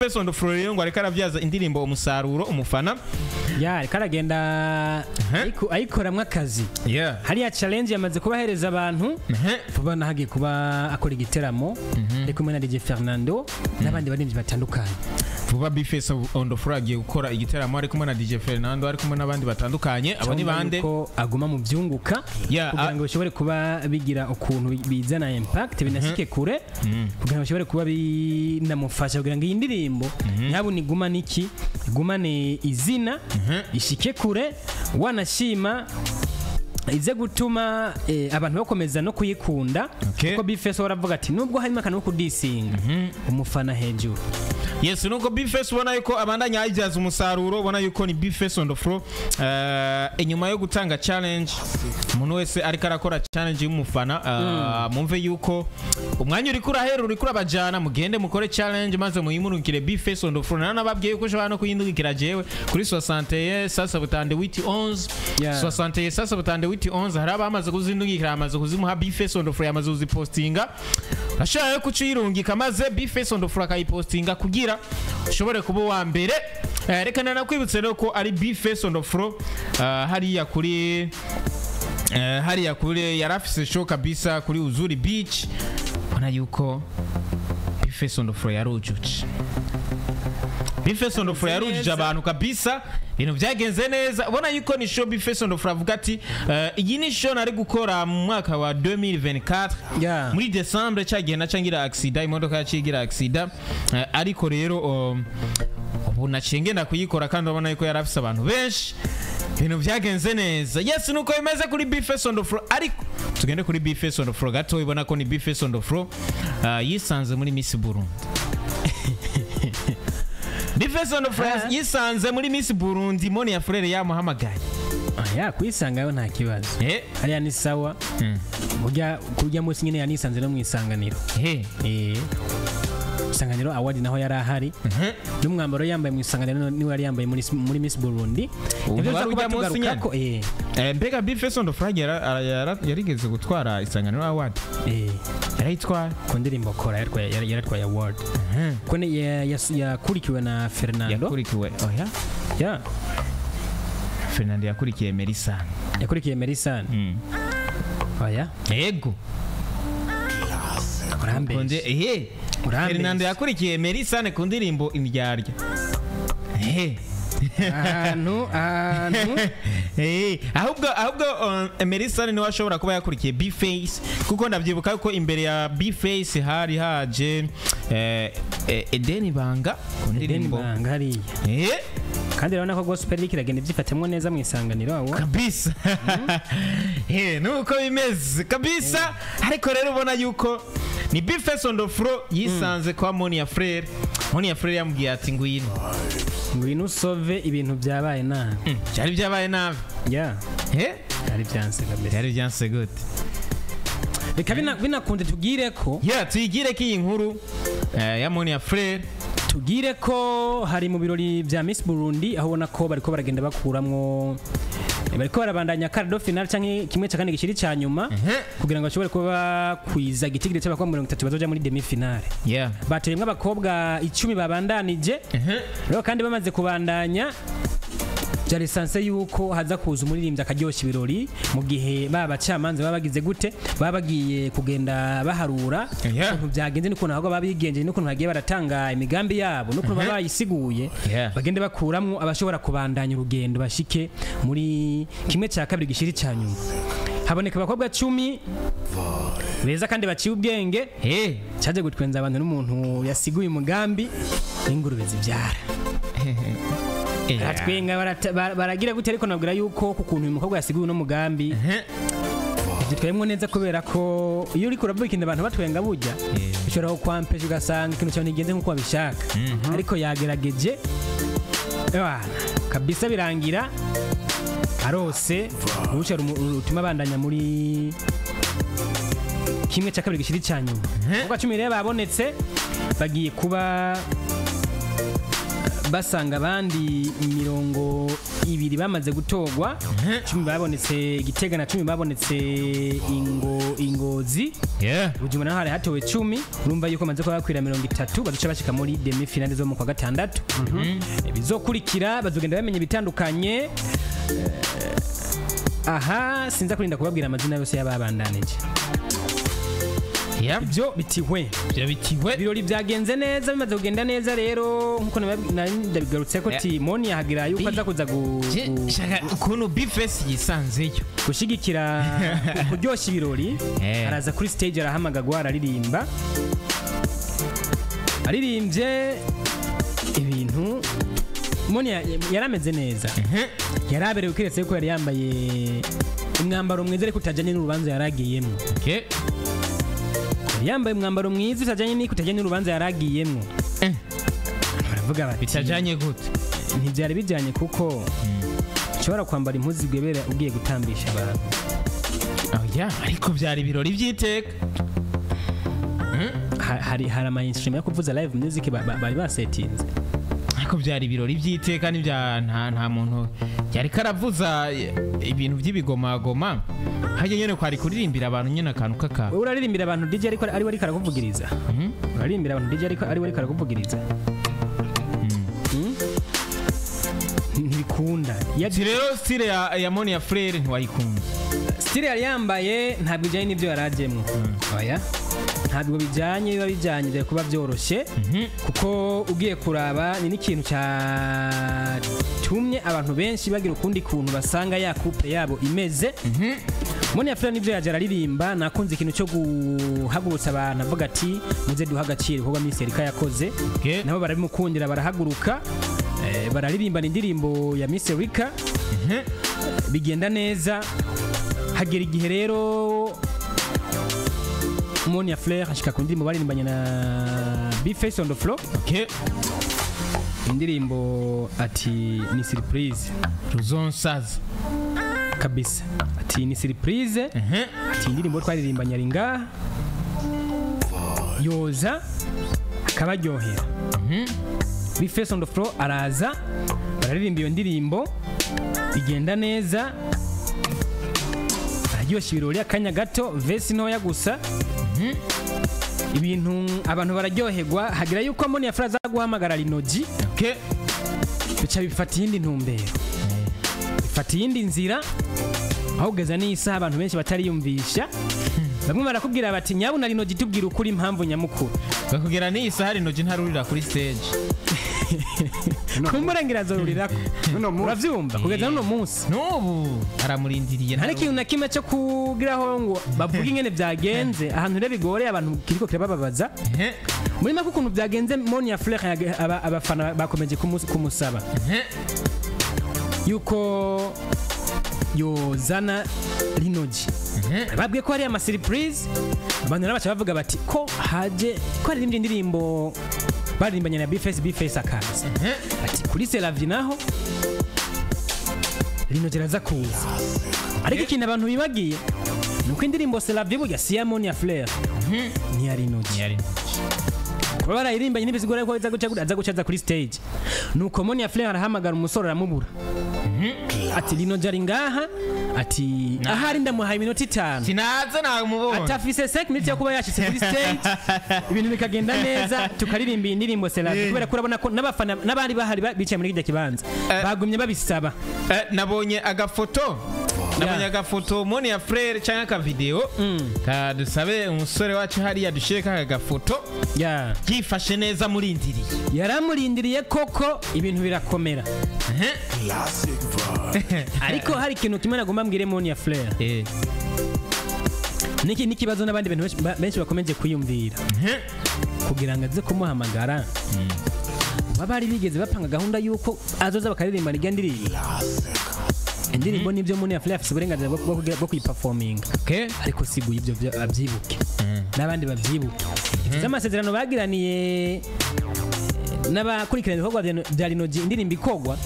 B-Face on the floor rero ngo ariko aravyaza indirimbo umusaruro umufana. Ya, ariko aragenda ayikoramwo akazi. Hariya challenge yamaze kubahereza abantu. Vuba nahagiye kuba akora igiteramo ari kumwe na DJ Fernando n'abandi baririmbyi batandukanye. Vuba B-Face on the floor agiye gukora igiteramo ari kumwe na DJ Fernando, ari kumwe n'abandi batandukanye. Abo ni bande? Ko aguma mu byunguka kugira ngo bishobore kuba bigira ukuntu bizana impact binasike kure, kugira ngo bishobore kuba binamufasha kugira ngo iyi ndirimbo nyabuna igumane iki, igumane izina, ishike kure, wanashima ize gutuma abantu bakomeza no kuyikunda. Kuko B-Face waravuga ati nubwo harimo akantu ko kudisinga umufana hejuru. Yes, nuko B-Face ubona yuko abandanya ayibyaza umusaruro, ubona yuko ni B-Face on the floor. Inyuma yo gutanga challenge, umuntu wese ariko arakora challenge y'umufana, mumve yuko umwanya uriko urahera, uriko urabajana, mugende mukore challenge maze muyimurukire B-Face on the floor. Nanababwiye yuko ushobora no kuyindungikira jewe kuri 61 68 11 61 68 11. Hari abamaze kuzindungikira, amaze kuzimuha B-Face on the floor, yamaze kuzipostinga. Ashobora yo kuciyirungika maze B-Face on the floor akayipostinga kugira ushobore kuba uwa mbere. Reka nanakwibutse rero ko ari B-Face on the floor, hariya kuri yarafise show kabisa kuri Uzuri Beach. Ubona yuko B-Face on the floor yarujuje, B-Face on the floor yarujuje abantu kabisa, ibintu byagenze neza. Ubona yuko ni show B-Face on the floor avuga ati iyi ni show nari gukora mu mwaka wa 2024 muri December, cyagihe naca ngira accident, imodoka yaciye igira accident, ariko rero ubu naciye ngenda kuyikora, kandi urabona yuko yari afise abantu benshi, ibintu byagenze neza. Yes, nuko bimeze kuri B-Face on the floor. Ariko tugende kuri B-Face on the floor gato. Ubona ko ni B-Face on the floor yisanze muri Miss Burundi. B-Face on the floor yisanze muri Miss Burundi, Monia Frere yamuhamagaye. Ya, kwisangayo nta kibazo. Hariya ni sawa. Burya kurya munsi nyine yanisanze no mu Isanganiro. Isanganiro Award naho yari ahari, n'umwambaro yambaye mu Isanganiro niwe yari yambaye muri Miss Burundi. Ubu Nivyo wari tuza kuba ujya munsi tugarukako. Mbega B-Face on the floor yarigeze gutwara Isanganiro Award? Yarayitwaye. Ku ndirimbo kora yaratwaye award, ko yakurikiwe na Fernando. Yakurikiwe, oya. Ya. Fernando yakurikiye Melissa. Yakurikiye Melissa. Oya. Yego. Urambeshye. Konde ehe. Urambeshye. Fernando yakurikiye Melissa ku ndirimbo Indyarya. Ahantu Ahubwo Melissa niwe ashobora kuba yakurikiye B-Face, kuko ndabyibuka ko imbere ya B-Face hari haje Eden Banga ku Eden ndirimbo Banga hariya. Kandi urabona ko gospel iriko iragenda ibyifatamwo neza mu Isanganiro aho. Kabisa. Nuko bimeze kabisa. Ariko rero ubona yuko ni B-Face on the floor yisanze kwa Monia Frere. Monia Frere yamubwiye ati ngwino. Ngwino usove ibintu byabaye nabi. Byari byabaye nabi. Ya. Byari byanse kabisa. Byari byanse gute? Reka binakunde tugire ko Yeah, tuyigire ko iyi nkuru ya Monia Frere. Tugire ko hari mu birori bya Miss Burundi, aho ubona ko bariko baragenda bakuramwo, bariko barabandanya quart de finale canke kimwe cya kane gishiri ca nyuma, kugira ngo bashobore kuba kwiza igitigiri cy'abakobwa 30 bazoja muri demi finale. Bateyemwo abakobwa 10 babandanije. Rero kandi bamaze kubandanya, byari sanse yuko haza kuza umuririmbyi akaryoshya ibirori mu gihe ba bacamanza baba bagize gute, baba bagiye kugenda baharura ukuntu byagenze n'ukuntu ahubwo babigenje n'ukuntu bagiye baratanga imigambi yabo n'ukuntu baba bayisiguye, bagende bakuramwo abashobora kubandanya urugendo bashike muri kimwe cya kabiri gishiri cya nyuma. Haboneka abakobwa 10 beza kandi baciye ubwenge. Cyaje gutwenza abantu n'umuntu yasiguye umugambi n'ingurube zibyara. Baratwenga, baragira gute, ariko nabwira yuko ku kuntu uyu mukobwa yasiguye uno mugambi byitwayemwo neza, kubera ko iyo uriko uravuga ikintu abantu batwenga, burya bishobora kukwampesha ugasanga ikintu cyawe ntigenze nk'uko wabishaka. Ariko yagerageje. Ewana, kabisa birangira arose uruhushya rutuma abandanya muri kimwe cya kabiri gishiri cya nyuma. Abakobwa 10 rero babonetse, bagiye kuba basanga abandi 20 bamaze gutorwa, 10 babonetse Gitega na 10 babonetse Ingozi. Bujumbura naho hari hatowe 10. Urumva yuko bamaze kuba bakwira 30, baduca bashika muri demi finale zo mu kwa gatandatu. Bizokurikira bazogenda bamenya ibitandukanye. Aha sinza kurinda kubabwira amazina yose y'ababandanije. Ibyo bitihwe. Ibyo bitihwe. Ibirori byagenze neza, bimaze kugenda neza rero nkuko ndabigarutse ko Timoni yahagira yuko aza kuza ukuntu B-Face yisanzeyo gushigikira kuryoshya ibirori. Araza kuri stage arahamagagwa araririmba, aririmbye ibintu Moni yarameze neza, yaraberewe keretse yuko yari yambaye umwambaro mwiza ariko utajyanye n'urubanza yaragiyemo. Yambaye umwambaro mwiza utajyanye n'iko utajyanye n'urubanza yaragiyemo. Baravuga bati bitajyanye gute? Ntibyari bijyanye kuko ushobora kwambara impuzu zigwebera ugiye gutambisha abantu. Oya, ariko byari ibirori by'iteka. Hari ama instrument yo kuvuza live music bari basetinze. Ariko byari ibirori by'iteka, n'ibya nta muntu yari karavuza ibintu by'ibigomagoma. Hajye nyene kwari kuririmbira abantu nyene akantu kaka. Wewe uraririmbira abantu DJ ariko ari we karakuvugiriza. Uraririmbira abantu DJ ariko ari we karakuvugiriza. Ntibikunda. Rero style ya Monia Frere ntiwayikunda. Style yari yambaye ntabwo ijyanye n'ibyo yarajemwo. Oya. Ntabwo bijyanye, biba bijyanye byari kuba byoroshye kuko ugiye kuraba ni n'ikintu cyatumye abantu benshi bagira ukundi kuntu basanga ya couple yabo imeze. Monia Frere nibyo yaje araririmba, nakunze ikintu cyo guhagurutsa abantu avuga ati muze duha agaciro kuko Miss Erika yakoze. Nabo barabimukundira barahaguruka, bararirimbana indirimbo ya Miss Erika. Bigenda neza. Hagera igihe rero Monia Fleur ashika ku ndirimbo baririmbanye na B-Face on the floor. Indirimbo ati ni surprise ruzonsaza kabisa, ati ni surprise. Ati indirimbo twaririmbanye ari ngaha yoza akabaryohera. B-Face on the floor araza bararirimba iyo ndirimbo bigenda neza, araryoshya ibirori akanya gato, verse ntoya gusa. Ibintu abantu bararyoherwa. Hagira yuko Monia Fleur aza guhamagara Linoji, bica bifata iyindi ntumbero, bifata iyindi nzira, aho kugeza n'isaha abantu benshi batariyumvisha. Bamwe barakubwira bati nyabuna Linoji tubwira ukuri impamvu nyamukuru. Bakubwira n'iyi saha Linoji ntarurira kuri stage. Kumurengera azorurirako. Uravyumva kugeza n'uno munsi. N'ubu aramurindiriye. Nta n'ikintu na kimwe cyo kugiraho ngo bavuge ingene byagenze. Ahantu rero bigoreye abantu kiriko kirabababaza. Muri make ukuntu byagenze, Monia Fleur abafana bakomeje kumusaba yuko yozana Linoji. Babwiye ko hari ama surprise. Abantu nabo baca bavuga bati ko haje ko aririmbye indirimbo baririmbanye na B-Face, B-Face akaza. Ati kuri Selavi naho Linoji araza kuza. Ariko ikintu abantu bibagiye nuko indirimbo Selavi burya si ya Monia Fleur, ni ya Linoji. Kuba barayirimbanye ntibisigura ko aza guca kuri stage. Nuko Monia Fleur arahamagara umusore aramubura. Ati Linoji ari ngaha, ati ahari ndamuhaye iminota 5. Sinaza namubonye. Atafise 5 minutes yo kuba yashitse kuri stage. Ibintu bikagenda neza tukaririmba indirimbo Selavi kubera ko urabona ko n'abafana n'abandi bahari bicaye muri kijya kibanza bagumye babisaba. Nabonye agafoto. Nabonye agafoto Monia Fleur cyangwa aka video. Kadusabe umusore wacu hariya dushireka aka gafoto. Yifashe neza murindiriye. Yaramurindiriye koko ibintu birakomera. Ariko hari ikintu kimwe nagomba mbwire Monia Fleur. Niki nikibazo n'abandi bantu benshi bakomeje kwiyumvira. Kugira ngo aze kumuhamagara. Babari bigeze bapanga gahunda yuko azoza bakaririmba irya ndirimbo. Indirimbo nibyo Monia Fleur afite uburenganzira bwo kuyiperforminga. Ariko siguye ibyo abyibuke. N'abandi babyibuke. Amasezerano bagiraniye n'abakurikirana ibikorwa bya Linoji indirimbo ikogwa.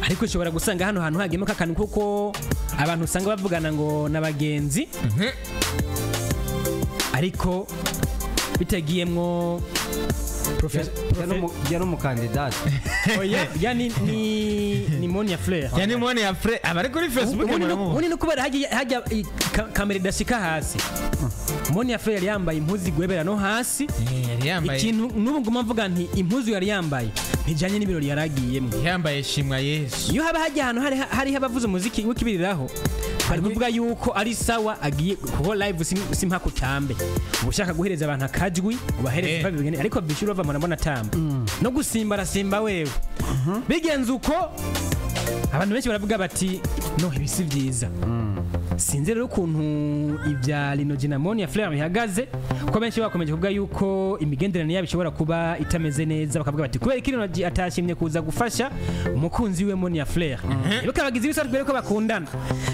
Ariko ushobora gusanga hano hantu hagiyemo kakantu kuko abantu usanga bavugana ngo nabagenzi. Ariko bitagiyemwo Yari umukandidate. Oya, ya ni Monia Fleur. Ya ni Monia Fleur abari kuri Facebook. Ubundi no kubera hajya kamera idashika hasi. Monia Fleur yari yambaye impuzu igwebera no hasi. Yari yambaye ikintu n'ubu nguma mvuga nti impuzu yari yambaye ntijanye n'ibirori yaragiyemo. Yambaye shimwa Yesu. Iyo haba hajya ahantu hari abavuza umuziki w'ikibiriraho bari kuvuga yuko ari sawa agiye kuko live simpaka utambe. Ushaka guhereza abantu akajwi ubahereza babigene, ariko bishura bava mbona tamba no gusimba arasimba wewe. Bigenze uko abantu benshi baravuga bati no ibi si byiza. Sinzi rero ukuntu ibya Lino G na Monia Fleur bihagaze, ko benshi bakomeje kuvuga yuko imigenderanire yabo ishobora kuba itameze neza, bakavuga bati kubera ko Lino G atashimye kuza gufasha umukunzi we Monia Fleur. Bikabagize ibisabwa ko bakundana,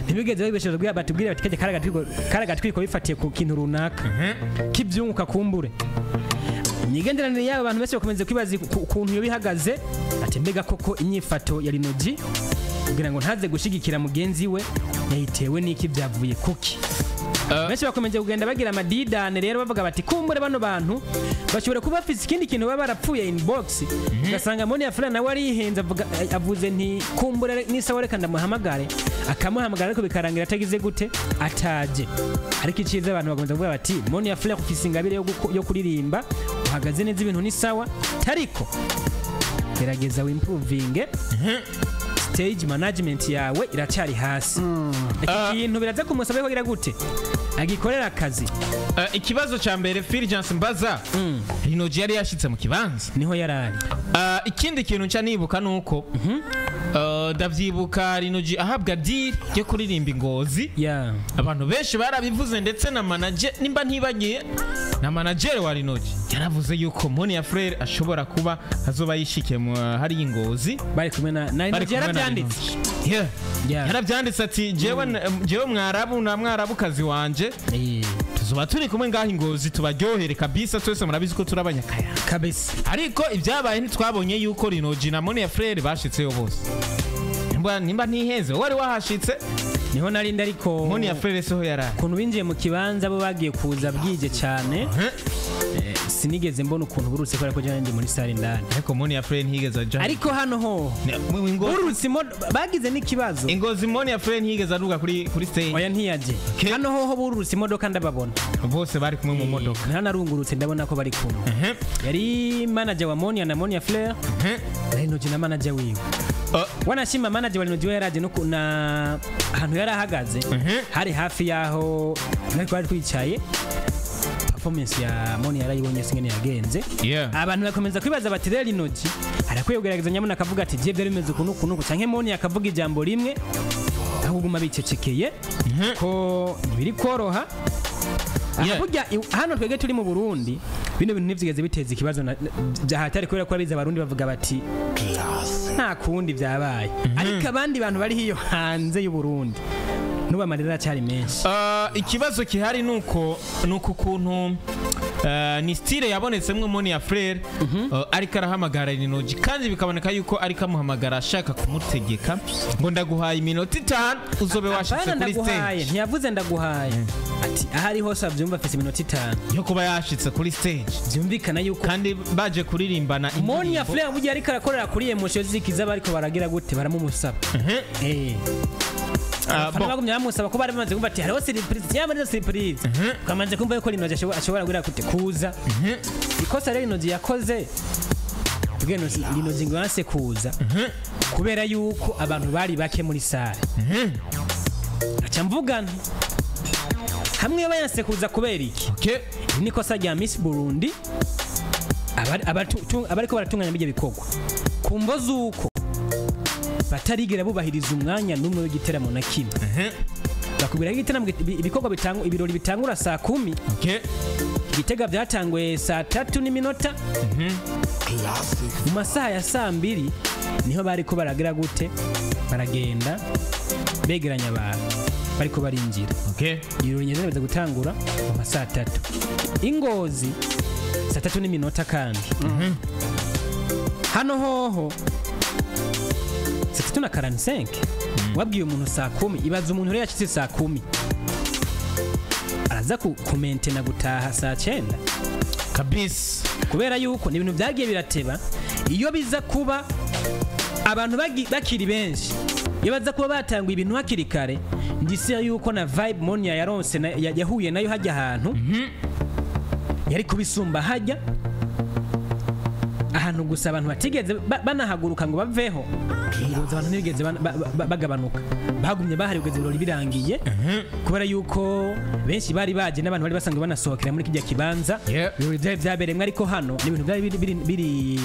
ntibigeze babibesheje kugira batubwire bati kajya karagatwiko bifatiye ku kintu runaka kibyunguka kumbure. Imigenderanire yabo abantu benshi bakomeze kwibaza ukuntu yo bihagaze, ati mbega koko inyifato ya Lino G kugira ngo ntaze gushigikira mugenzi we yayitewe n'iki, byavuye kuki? Benshi bakomeje kugenda bagira amadidane rero bavuga bati kumbure bano bantu bashobora kuba bafise ikindi kintu baba barapfuye inbox, ugasanga Monia Fleur nawe arihenze avuze nti kumbure nisawa reka ndamuhamagare, akamuhamagara ariko bikarangira atagize gute ataje. Ariko iciza abantu bakomeza kuvuga bati Monia Fleur ufise ingabire yo kuririmba, uhagaze neza, ibintu ni sawa, tariko gerageza wimprovinge stage management yawe iracyari hasi. Iki kintu biraza kumusaba ko gira gute agikorera akazi. Ikibazo ca mbere Fulgence mbaza, Lino G yari yashitse mu kibanza niho yarari. Ikindi kintu nca nibuka nuko ndavyibuka Lino G ahabwa deal yo kuririmba Ingozi. Abantu benshi barabivuze, ndetse na manager nimba ntibagiye na manager wa Lino G yaravuze yuko Monia Fleur ashobora kuba azoba yishikiye hari Ingozi bari kumwe na Lino G. Yarabyanditse. Yarabyanditse ati jewe mwarabu na mwarabukazi wanje tuzoba turi kumwe ngaho Ingozi tubaryohere kabisa, twese murabizi ko turabanyakaya kabisa. Ariko ibyabaye ntitwabonye yuko Lino G na Monia Fleur bashitseyo bose. Nimba ntiheze wari wahashitse niho narindi, ariko Monia Fleur soho yarari. Ukuntu binjiye mu kibanza bo bagiye kuza bwije cyane, sinigeze mbona ukuntu burutse kubera ko ndi muri sale indani. Ariko Monia Fleur ntiyigeze aja. Ariko hano ho burutse bagize n'ikibazo. Ingozi Monia Fleur ntiyigeze aduga kuri stage. Oya ntiyaje. Hano ho burutse imodoka ndababona. Bose bari kumwe mu modoka. Ntanarungurutse ndabona ko bari kumwe. Yari manager wa Monia na Monia Fleur. Lino G na manager wiwe. Wanashima manager wa Lino G yaraje no na ahantu yarahagaze hari hafi yaho nari twicaye. Performance ya Monia yarayibonye singene yagenze. Abantu bakomeza kwibaza bati rero Lino G arakwiye kugerageza nyamuna akavuga ati je byari bimeze ukuntu ukuntu, canke Monia akavuga ijambo rimwe aho guma bicecekeye ko ntibiri koroha. Burya hano twege turi mu Burundi bino bintu ntivyigeze biteza ikibazo byahatari kubera ko abiza abarundi bavuga bati nta kundi byabaye. Ariko abandi bantu bari hiyo hanze y'u Burundi nuba amarira cyari menshi. Ikibazo kihari nuko ukuntu ni style yabonetsemwe Monia Fleur ariko arahamagara Lino G, kandi bikaboneka yuko ariko amuhamagara ashaka kumutegeka ngo ndaguhaye iminota 5 uzobe washitse kuri stage. Ntiyavuze ndaguhaye, ati ahari hose avyumva afise iminota 5 yo kuba yashitse kuri stage. Byumvikana yuko kandi baje kuririmbana Monia Fleur burya ariko arakorera kuri emotion zikiza bariko baragira gute baramumusaba. Bagumye bamusaba ko bari bamaze kumva ati hariho surprise, yaba surprise kamaze kumva yuko Lino G ashobora kugira gute kuza. Ikosa rero Lino G yakoze bweno Lino G ngo yanse kuza kubera yuko abantu bari bake muri sale. Aca mvuga nti hamwe bayanse kuza kubera iki? Ni kosa rya Miss Burundi abariko baratunganya bijye bikorwa kumvo zuko batarigera bubahiriza umwanya n'umwe w'igiteramo na kimwe. Bakubwira igiteramo ibikorwa bitangwa ibirori bitangura saa 10. Igitega byatangwe saa 3:00. Mu masaha ya saa 2 niho bariko baragira gute baragenda begeranya abantu bariko barinjira. Ibirori nyene biza gutangura mu masaha 3. Ingozi saa 3:00 kandi. Hano hoho saa 3:45 wabwiye umuntu saa 10, ibaza umuntu rero yashitse saa 10 araza ku maintain gutaha saa 9 kabisa. Kubera yuko ni ibintu byagiye birateba. Iyo biza kuba abantu bakiri benshi, iyo baza kuba batanguye ibintu hakiri kare, ndise yuko na vibe Monia yaronse yahuye nayo hajya ahantu yari kubisumba hajya ahantu. Gusa abantu batigeze banahaguruka ngo baveho, ngo abantu ntibigeze bagabanuka, bagumye bahari kugeza ibirori birangiye, kubera yuko benshi bari baje n'abantu bari basanzwe banasohokera muri kijya kibanza ibirori byari byabereyemo. Ariko hano ni ibintu byari biri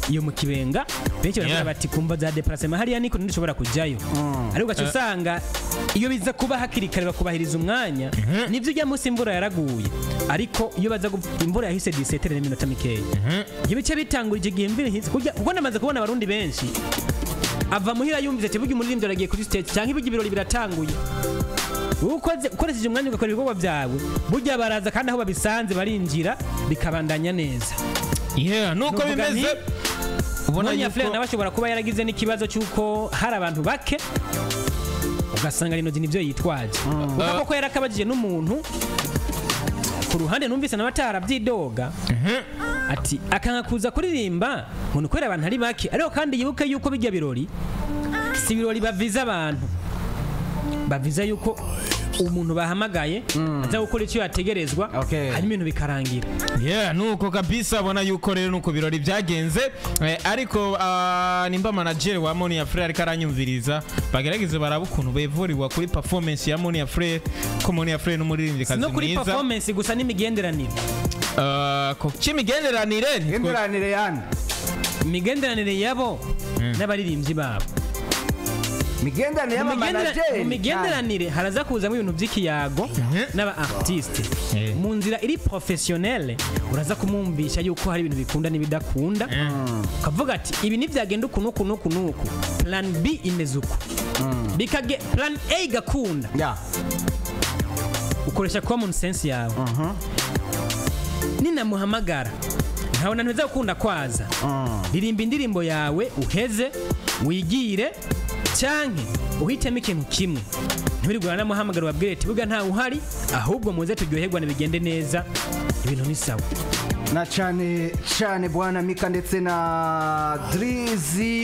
iyo mu Kibenga, benshi baravuga bati kumva za déplacement hariya niko ntidushobora kujyayo. Ariko ugaca usanga iyo biza kuba hakiri kare, bakubahiriza umwanya, nibyo ujya munsi imvura yaraguye, ariko iyo baza imvura yahise 17 n'iminota mikeya, iyo bice bitangura icyo gihe imvura ihise kuko namaze kubona Abarundi benshi ava muhira yumvise ati burya umuririmbyi aragiye kuri stage cyangwa ibyo ibirori biratanguye. Wowe ukoresheje umwanya ugakora ibikorwa byawe, burya baraza kandi aho babisanze barinjira bikabandanya neza. Yeah, nuko Nuvuga bimeze. Ubona Monia Fleur yuko nawe ashobora kuba yaragize n'ikibazo cy'uko hari abantu bake, ugasanga rino nibyo yitwaje, kuko koko yarakabajije n'umuntu ku ruhande, numvise nawe atarabyidoga ati akanga kuza kuririmba ngo ni ukubera abantu ari bake. Ariko kandi yibuke yuko bijya birori si ibirori baviza abantu, baviza yuko umuntu bahamagaye aza gukora icyo yategerezwa, hanyuma ibintu bikarangira. Yeah, nuko kabisa. Ubona yuko rero nuko birori byagenze. Ariko nimba manager wa Monia Fleur ariko aranyumviriza, bagerageze barabe ukuntu bevurirwa kuri performance ya Monia Fleur, ko Monia Fleur n'umuririmbyikazi no kuri mwiza. performance gusa, n'imigenderanire. Ko cy'imigenderanire Imigenderanire yani? Imigenderanire yabo n'abaririmbyi babo. Imigenderanire Mu y'abamanageri? Mu migenderanire haraza kuzamo ibintu by'ikiyago n'aba artiste mu nzira iri professionnelle. Uraza kumwumvisha yuko hari ibintu bikunda n'ibidakunda, ukavuga ati ibi ntibyagenda uku n'uku n'uku n'uku, plan B imeze uku, bikage plan A igakunda. Ukoresha common sense yawe: ninamuhamagara nkabona ntiza gukunda kwaza, ririmba indirimbo yawe uheze wigire, cyanke uhitemo ikintu kimwe, ntiwirirwe namuhamagara ubabwire ati buga ntawe uhari, ahubwo muze turyoherwane bigende neza, ibintu ni sawa. Na cyane cyane bwana Mika ndetse na Drizzy.